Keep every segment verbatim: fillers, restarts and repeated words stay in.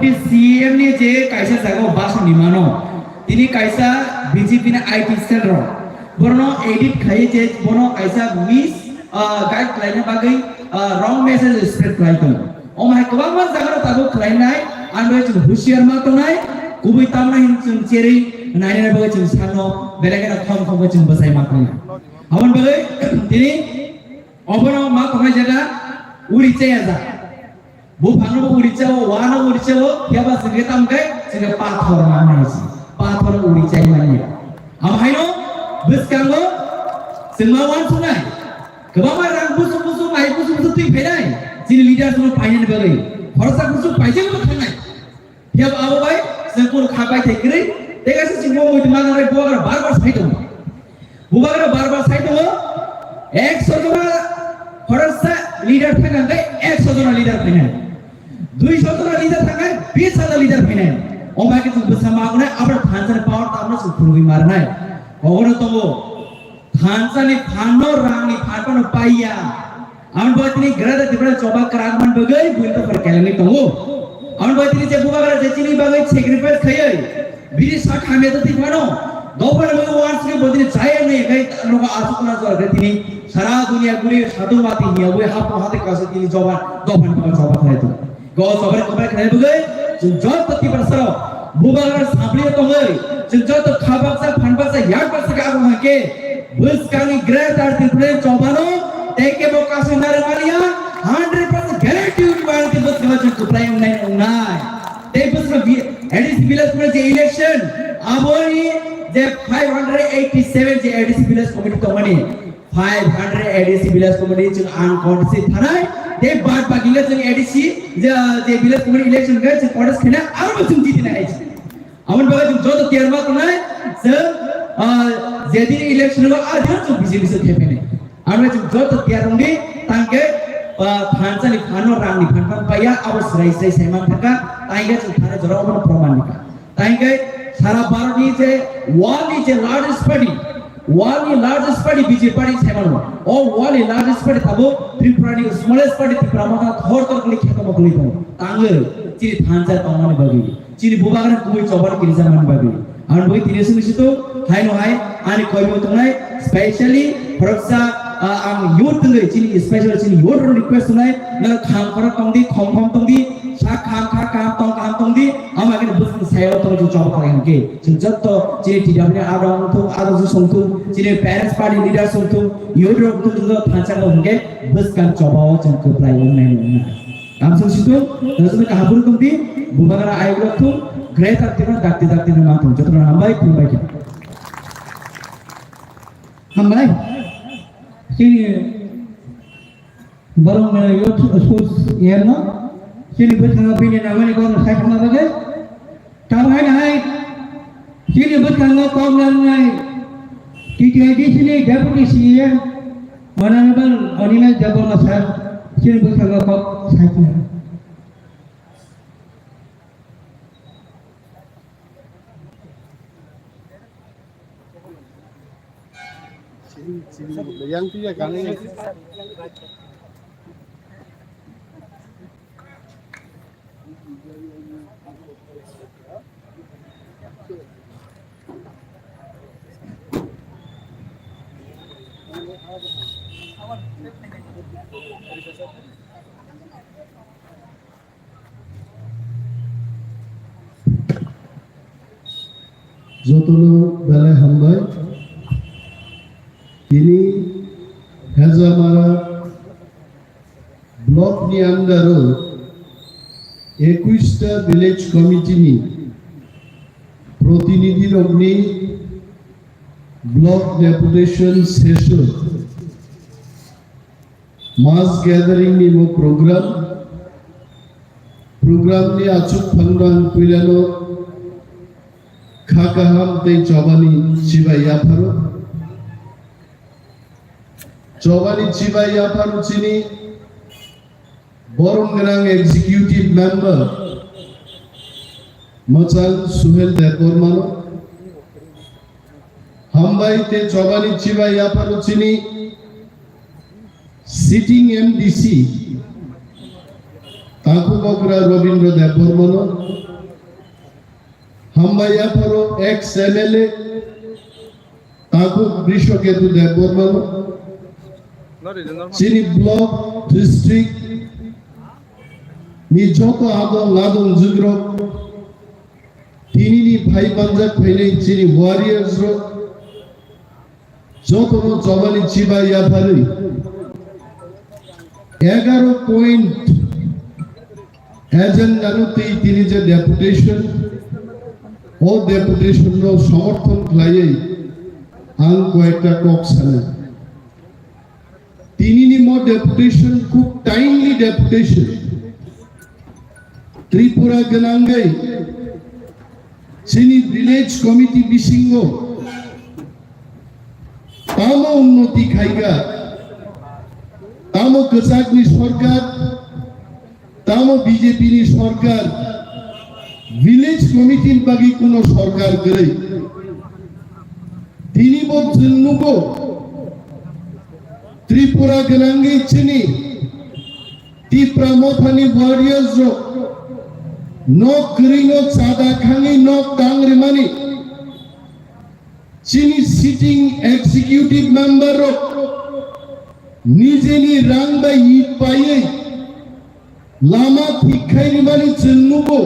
C M ni je kaisa jaga o bus ni mano, tini kaisa B J P ni I T cell rok borno edit khai je bono kaisa mis, ah, guide khlaina bagwi, ah, wrong message spread khlai tongo. Omo hai kwbangma jaga rok tabuk khlainai, ang bai chwng husiar ma tongnai, kubui tamna hin chwng cherwi nainani bagwi chwng sano belai kheno khom khom khe chwng bwsai ma tongnai. Aboni bagwi tini obono ma tongnai jaga uri chaya jak. Buphangno bo uri chao, wano uri chao, phiya ba chwng khe tamo khe chwng khe pathor ma nai se. Pathor uri chai manya. Amo haino bwskango chwng ma uansuknai. Kwbangma rang busuk busuk, mai busuk busuk twi phainai. Chini leaders no phainani bagwi. Khoroksa busuk paijak bo thangnai. Phiya bo abo bai chwng kunu kha pai thai kwrwi. Tei kaisa chwng bo muitu manna bai bubagra bar bar sai tongo. Bubagra bar bar sai tongo. Ekso jona khoroksa leader thangkha hwnkhe ekso jona leader phainai. Duiso jona leader thangkha bis hajar leader phainai. Omo hai khe chwng bwsa ma wngnai abo thansa ni power tamo chwng phunugwi ma rwnai. Obono tongo. Thansa ni phan no rang ni phan no paiya. Ang bo tini Greater Tripura choba kwrak man bagwi buino phar kelengwi tongo. Ang bo tini je bubagra je chini bagwi sacrifice khaiwi bini sak hamya twi phano dophani bagwi wars khe bo tini chaya nai khai nogo asuk na jora khe tini sara dunia guri sadu mati hiya bui hapu hati kasu tini choba dophani bagwi choba khlai tongo. Go choba ni choba khlai bagwi chwng joto Tiprasa rok bubagra sampli tongwi chwng joto khabaksa phanbaksa yakbaksa khe abo hwnkhe bwskangni Greater Tripura ni chobano tei kebo kasu narwkmani ang hundred percent guarantee wnwi ang tei bwskango chwng kwplai wngnai wngnai. Tei bwskang bi-, A D C village committee je election aboni je five hundred eighty seven je A D C village committee tongmani five hundred A D C village committee chwng ang contest thanai tei bad baki le chwng A D C je, je village committee election khe chwng contest khaina aro bo chwng jitina hai. Aboni bagwi chwng joto tiyar ma tongnai, chwng, ah, je din election o, ah, din chwng B J P se thepene. Aboni chwng joto tiyar wngdi, tangke, ah, thansa ni phano rang ni phan phan paiya, abo srai srai sai man thangka, tangke chwng thani jora obono proman nika. Tangke sara Bharat ni je world ni je largest party, world ni largest party B J P party sai mano. O world ni largest party tabo Tripura ni smallest party Tipra Motha thor thor kuli kheto mo kuli tongo. Tangwi chini thansa tongmani bagwi. Chini bubagra kubui chobar kirja man bagwi. Ang bui tini sung situ, hai no hai, ani koi bo tongnai, specially, khoroksa, ah, ang youth tongwi, chini special chini youth rok request tongnai, nang kham khorok tongdi, khom khom tongdi, sa kham kha kham tong kham tongdi, ama kini bwswng sayo tong chwng choba khlai hwnkhe. Chwng jotto chini T W R rok wngthung, aro songthung, chini parents party leaders wngthung, youth rok wngthung, chwng thansa hwnkhe bwskang choba o chwng kwplai wngnai wngnai. Kamsung situ, rasmi kahapur kumpi, bubagra ayuk rok thung, greater tima dakti dakti nama thung, jotono hambai, khulumbai khe. Hambai, chini borong mela youth sports yerno, chini bwskango bini namani kono sai thangma bagwi, Tamo hai nai, chini bwskango kok nangnai T T I D C ni Deputy C E M Honorable Animesh Debbarma sir chini bwskango kok saikha. Yang tu ya kami. Jotono belai hambai. Tini Hejamara block ni under o ekush ta village committee ni protinidhi rok ni block deputation session. Mass gathering ni bo program, program ni achuk phangno ang puilano kha kaham tei chobani chibai yapharo. Chobani chibai yapharo chini borom gwnang executive member Mwchang Suhel Debbarmano hambai tei chobani chibai yapharo chini sitting M D C Takhuk okra Robindra Debbarmano, hambai yapharo ex M L A Takhuk Brishaketu Debbarmano, chini block, district ni joto adong adong jugrok, tinini phai manjak phainai chini warriors rok, jotono chobani chibai yapharwi egaro point agenda no twi tini je deputation, o deputation no somorthon khlaiwi ang koyekta kok sanai. Tinini mo deputation khub timely deputation. Tripura gwnangwi chini village committee bisingo tamo unnoti khaika, tamo kwchakni sorkar, tamo B J P ni sorkar, village committee ni bagwi kuno sorkar kwrwi. Tini bo chwng nugo, Tripura gwnangwi chini Tipra Mothani warriors rok nok kwrwi no chada khangwi nok tang rimani. Chini sitting executive member rok nijeni rang bai it paiwi lama thik khai rimani chwng nugo.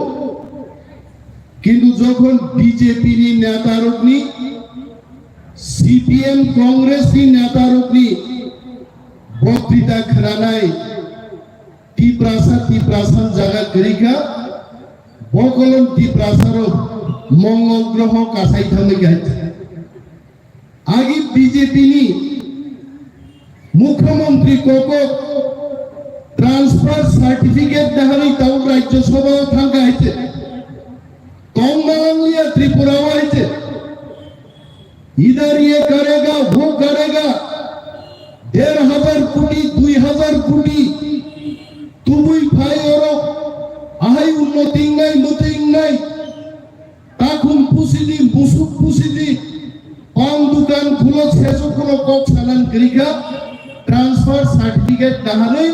Kintu jokhon B J P ni neta rokni, C P M Congress ni neta rokni boktita khwnanai, Tiprasa, Tiprasa jaga kwrwi kha, bokolom Tiprasa rok mongol groho kasai thangwi kha. Agi B J P ni Mukhyamantri kokok transfer certificate dahari tau Rajya Sabha o thangkha hai se. Tongma wngya Tripura o hai se. Idhar ye karega, wo karega. Der hazar koti, dui hazar koti. Tubui phai oro. Ahai unnoti wngnai, muti wngnai. Takhum pusidi, musuk pusidi, pang dukan khulo, sesu khulo kok sanan kwrwi kha, transfer certificate naharwi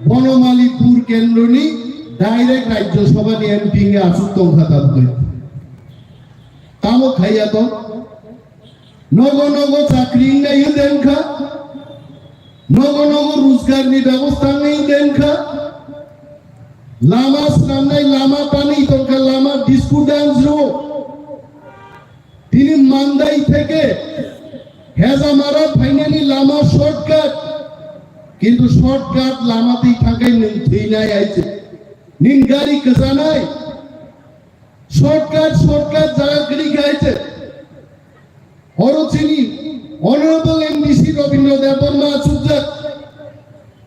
Bonomali pur kendroni direct Rajya Sabha ni M P wngwi aswk tongkha tabukhe. Tamo khaiya to? Nogo nogo chakri wngnai den kha, nogo nogo rojgar ni bebosta wngwi den kha, lama swnamnai, lama tanwi tongkha, lama disco dance rw. Tini Mandai theke Hejamara phainani lama shortcut, kintu shortcut lama twi thangkhe nwng thwinai hai se, nini gari kwchanai. Shortcut, shortcut jaga kwrwi kha hai se. Oro chini Honorable M D C Robindra Debbarma achukjak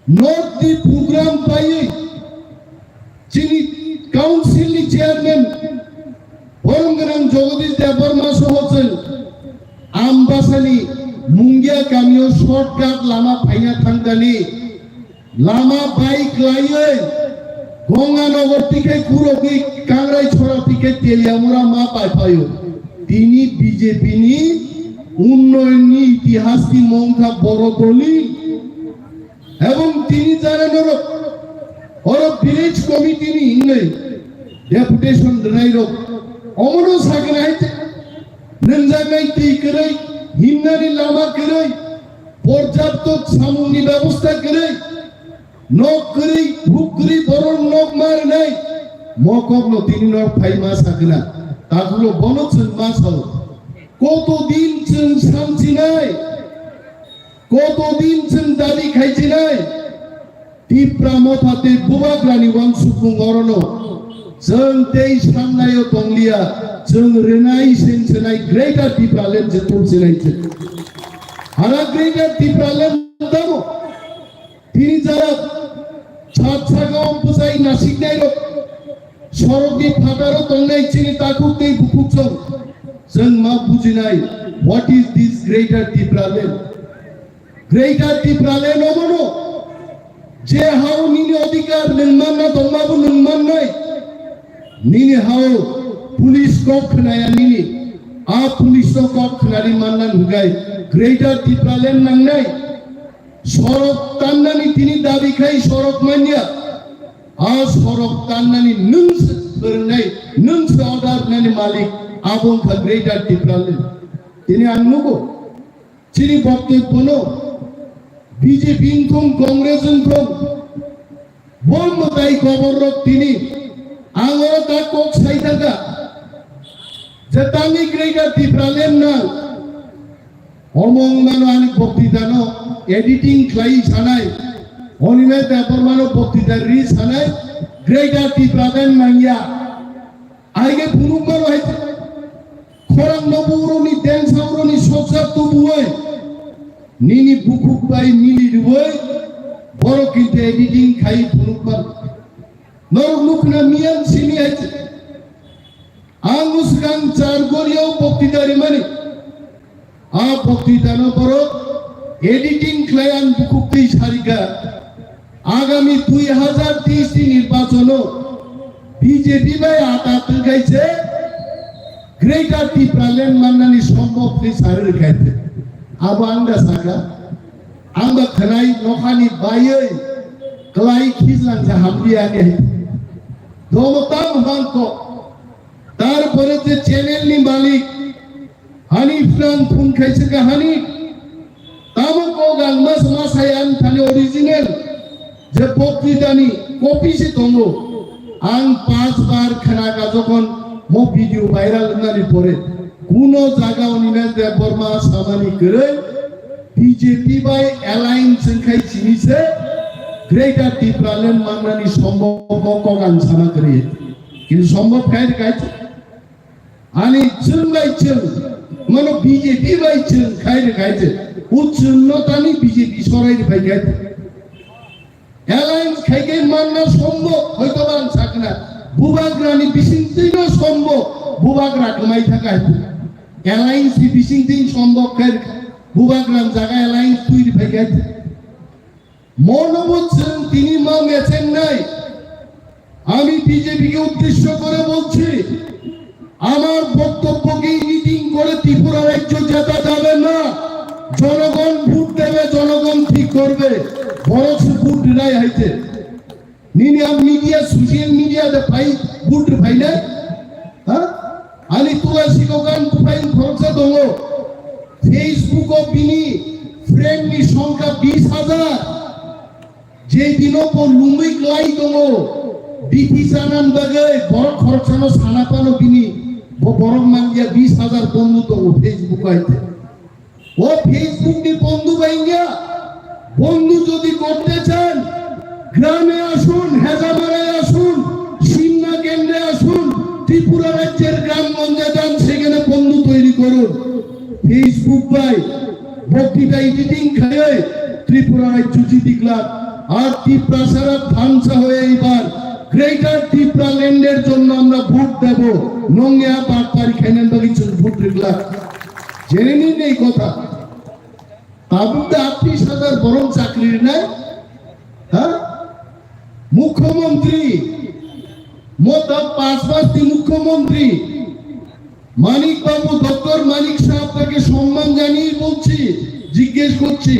North ni program paiwi chini council ni chairman borom gwnang Jagadish Debbarma soho chwng Ambasani Mungia kamio shortcut lama phaina thangkani. Lama bai kwlaiwi Gonganagar tikhai kurogwi Kangrai Chora tikhai Teliamura ma paiphaio. Tini B J P ni unnoyonni itihas ni mongkha boro doli. Ebong tini jara norok oro village committee ni hinwi deputation rwnai rok omono sakna hai nwnjaknai twi kwrwi, himnani lama kwrwi, porjapto samungni bebosta kwrwi, nok kwrwi, huk kwrwi, borok nok ma rwnai, mo kokno tini nok phai ma sakna, takhukno bono chwng ma sao. Koto din chwng samchinai, koto din chwng dabi khaichinai, Tipra Motha tei Bubagrani uansukmung orono chwng tei sannaio tongliya, chwng rwnai sensenai Greater Tipraland se tongsinai se. Hara Greater Tipraland tamo tini jara chat sagao bwsai nasiknairok sorokni phataro tongnai chini takhuk tei bukhuk chwng, chwng ma bujinai, what is this Greater Tipraland? Greater Tipraland omono je hao nini odhikar nwng manna tongmabo nwng mannai. Nini hao police kok khnaya nini. A police no kok khnari manna hwnkhe Greater Tipraland nangnai. Sorok tannani tini dabi khai sorok manya. A sorok tannani nwng se phwrwngnai, nwng se order nani malik, abo wngkha Greater Tipraland. Tini ang nugo, chini boktobbono B J P wngthung, Congress wngthung, bo mwtai koborrok tini ang oro ta kok sai thangkha je tangwi Greater Tipraland nang. Omo wngmano ani boktitano editing khlai sanai, Animesh Debbarmano boktita ri sanai, Greater Tipraland nangya. Aige phunukmano hai khorang no buroni densa uroni soksa tubuwi nini bukhuk bai mili rwui borok kintu editing khai phunukmano. Norok nukna miyang simi hai. Ang swkang char goriyo boktita rimani. A boktitano borok editing khlai ang bukhuk twi sarikha. Agami dui hazar teis ni nirbachono B J P bai ata twngkhaise Greater Tipraland mannani sombhob twi sari rwkhaise. Abo ang da saka. Ang ba khwnai nokhani baiwi klai khijlang sa hamliya ani. Domo tam hangko. Tarpore je channel ni malik, Hanif nang phone khaisirka Hanif. Tamo kok ang mas masai ang thani original je boktitani copy se tongo. Ang pas bar khnaka jokhon mo video viral wngnani pore. Kuno jaga Animesh Debbarma samani kwrwi B J P bai alliance wngkhai sini se Greater Tipraland mannani sombhob kok ang sama kwrwi. Kintu sombhob khai khai ani chwng bai chwng mano B J P bai chwng khai de khai de. U chwng no tani B J P sorai de phai khai de. Alliance khai khai manna sombhob hoito ba ang sakna. Bubagra ni bising twi no sombhob. Bubagra kwmai thaka hai. Alliance ni bising twi sombhob khai bubagra ni jaga alliance twi de phai khai de. মনোবোধ সেন তিনি মা মেছেন নাই। আমি বিজেপিকে উদ্দেশ্য করে বলছি, আমার বক্তব্যকে এডিটিং করে ত্রিপুরা রাজ্য জেতা যাবে না। জনগণ ভোট দেবে, জনগণ ঠিক করবে। বরং সে ভোট নাই হাইতে। Nini ang media, social media de phai, vote phai na? Ha? Ani tula siko kan buphai khoroksa tongo. Facebook o bini friend ni songkha bis hajar. Je dino bo lumui klai tongo. Bithi sanan bagwi borok khoroksano sana pano bini. Bo borok mangya bis hajar bondhu tongo Facebook o aite. ও Facebook ni বন্ধু ভাইঙ্গা, বন্ধু যদি করতে চান, গ্রামে আসুন, হেজামারায় আসুন, সিমনা কেন্দ্রে আসুন, ত্রিপুরা রাজ্যের গ্রামগঞ্জে যান, সেখানে বন্ধু তৈরি করুন। Facebook ভাই, বক্তৃতা এডিটিং খাইয়ে ত্রিপুরা রাজ্য জিতিকলাম। আর ত্রিপুরা সারা ধ্বংস হয়ে এবার গ্রেটার ত্রিপুরা ল্যান্ডের জন্য আমরা ভোট দেব। নঙ্গিয়া বাটপারি খাইনান বাকি ভোট রেখলাম। জেনে নিন এই কথা। Tabuk da atris hajar borok chakri rinai? Ha? Mukhyamantri, mo ta panch mas ni mukhyamantri, Manik Babu, Doctor Manik Sahab, তাকে সম্মান জানিয়ে বলছি, জিজ্ঞেস করছি,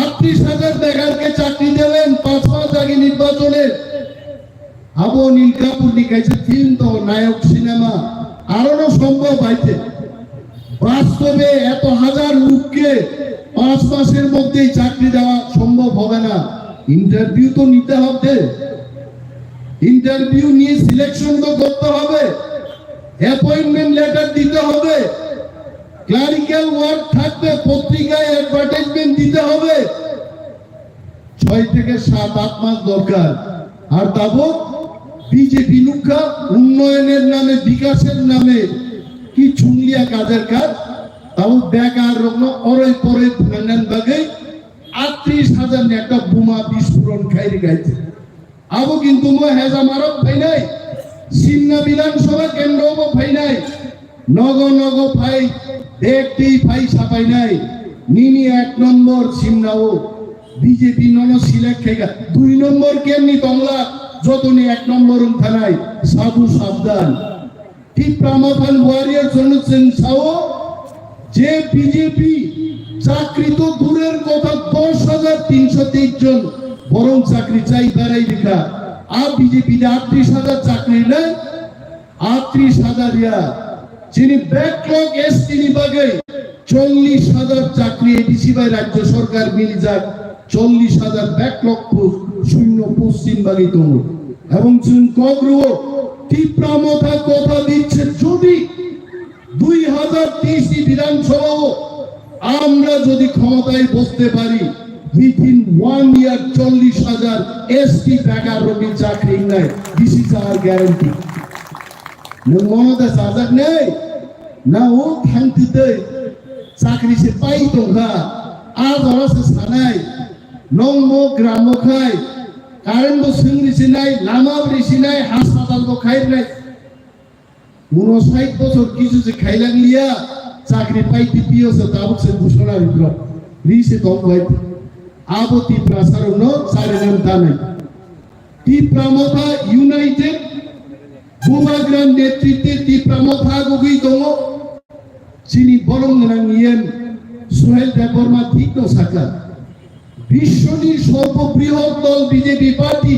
আটত্রিশ হাজার বেকারকে চাকরি দিলেন পাঁচ মাস আগে নির্বাচনে, Abo Anil Kapoor ni kaisa film tongo, Nayok cinema, arono sombhob haite. বাস্তবে এত হাজার লোককে পাঁচ মাসের মধ্যেই চাকরি দেওয়া সম্ভব হবে না। ইন্টারভিউ তো নিতে হবে, ইন্টারভিউ নিয়ে সিলেকশন তো করতে হবে, অ্যাপয়েন্টমেন্ট লেটার দিতে হবে, ক্লারিক্যাল ওয়ার্ক থাকবে, পত্রিকায় অ্যাডভার্টাইজমেন্ট দিতে হবে। ছয় থেকে সাত আট মাস দরকার। আর তাবো বিজেপি নুখা উন্নয়নের নামে, বিকাশের নামে কি চুংলিয়া কাজের কাজ, তাবো বেকার রকম অরই পরই ভুনানান বাগে আটত্রিশ হাজার একটা বোমা বিস্ফোরণ খাইরে গাইছে। Abo kintu mo heza marok phainai, Simna Bidhan Sabha kendro bo phainai, nogo nogo phai, bek twi phai sapainai, nini ek nombor Simna o B J P nono select khaika, dui nombor kemni tongla, jotoni ek nombor wngthanai, sadhu sabdan. Tipra Motha ni warrior jono chwng sao je B J P chakri to durer kotha dos hajar tinso teis jon Borong chakri chai barai rikha. A B J P de atris hajar chakri le, atris hajar ya. Chini backlog S T ni bagwi chollish hajar chakri A D C bai rajyo sarkar milijak, chollish hajar backlog post, shunyo post chini bagwi tongo. Ebong chwng kok rwo, Tipra Motha kotha dicche jodi দুই হাজার তেইশ নি বিধানসভাও আমরা যদি ক্ষমতায় বসতে পারি, within one year চল্লিশ হাজার S T বেকার রোগী চাকরি নাই, this is our guarantee. Nwng mono da sajak nei, na o thangtwi tei chakri se pai tongkha, a jora se sanai, nong mo gram mo khai, current bo swng risi nai, lama bo risi nai, hospital bo khai nai. Uno sait bochor kichu se khailang liya, chakri pai T P O se tabuk se bushona ribro. Ri se tong bai. Abo Tiprasa rokno chari jan tanai. Tipra Motha United, Bubagra netritwe Tipra Motha gugui tongo. Chini bolong gwnang yen Suhel Debbarma thik no saka. Bishwoni sorbo brihot dol B J P party.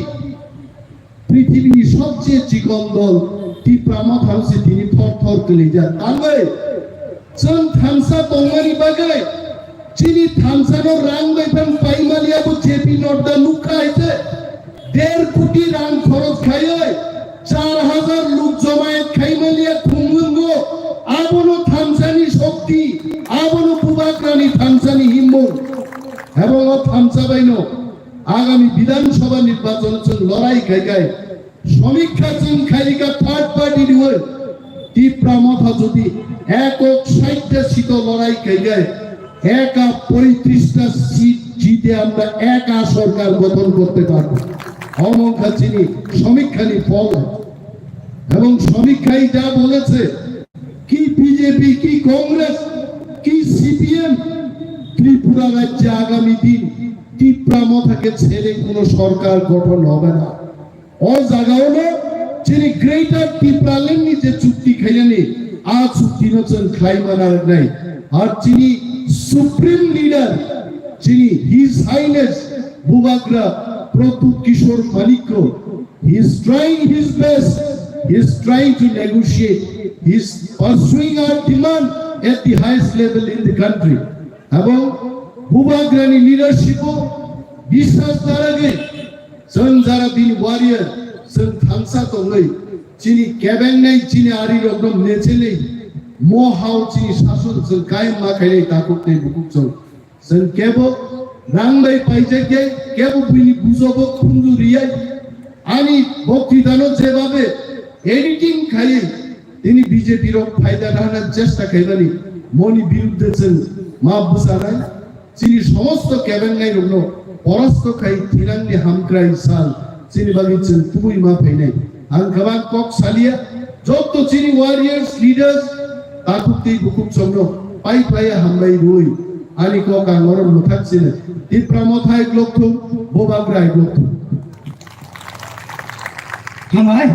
Prithibi ni sobcheye chikon dol Tipra Motha se tini thor thor kwlaijak. Tambai chwng thansa tongmani bagwi chini thansa no rang bai phang paimani abo J P Nadda nukha hai se der koti rang khoros khaiwi char hajar luk jomayat khaimani a khumlwngo. Abono thansani shokti, abono Bubagrani thansani himmung. Ebong o thansa baino Agami Bidhan Sabha nirbachon chwng lorai khai khai, samikha chwng khai rikha third party ni oi, Tipra Motha jodi ekok sait ta seat o lorai khai khai, eka poitrish ta seat jite amra eka sorkar gothon korte parbo. Omong kha chini samikha ni phol. Ebong samikha ja boleche, কি বিজেপি, কি কংগ্রেস, কি সিপিএম, ত্রিপুরা রাজ্যে আগামী দিন তিপ্রা মথাকে ছেড়ে কোনো সরকার গঠন হবে না। O jagao no chini Greater Tipraland ni je chukti khainani, a chukti no chwng khlai mana nai. Ar chini Supreme Leader, chini His Highness Bubagra Pradyut Kishore Manikya, He is trying his best. He is trying to negotiate. He is pursuing our demand at the highest level in the country. Ebong Bubagrani leadership o biswas daragwi chwng jara bini warrior chwng thansa tongwi chini kebengnai chini ari rokno mechenwi mo hao chini sason chwng kayam ma khainai takhuk tei bukhuk chwng. Chwng kebo rang bai paijak ya, kebo buini bujogo khunju riyai. Ani boktitano jebabe editing khaiwi tini B J P rok phaida nahana chesta khaimani moni biruddhe chwng ma bwchanai. Chini somosto kebengnai rokno porasto khai thinangni hamkrai sal chini bagwi chwng kubui ma phainai. Ang kwbang kok salia, jotto chini warriors, leaders, takhuk tei bukhuk chwngno pai phlaiya hambai rwi. Ani kok ang oro mwthak sino. Tipra Motha hai glok thung, Bubagra hai glok thung. Hambai.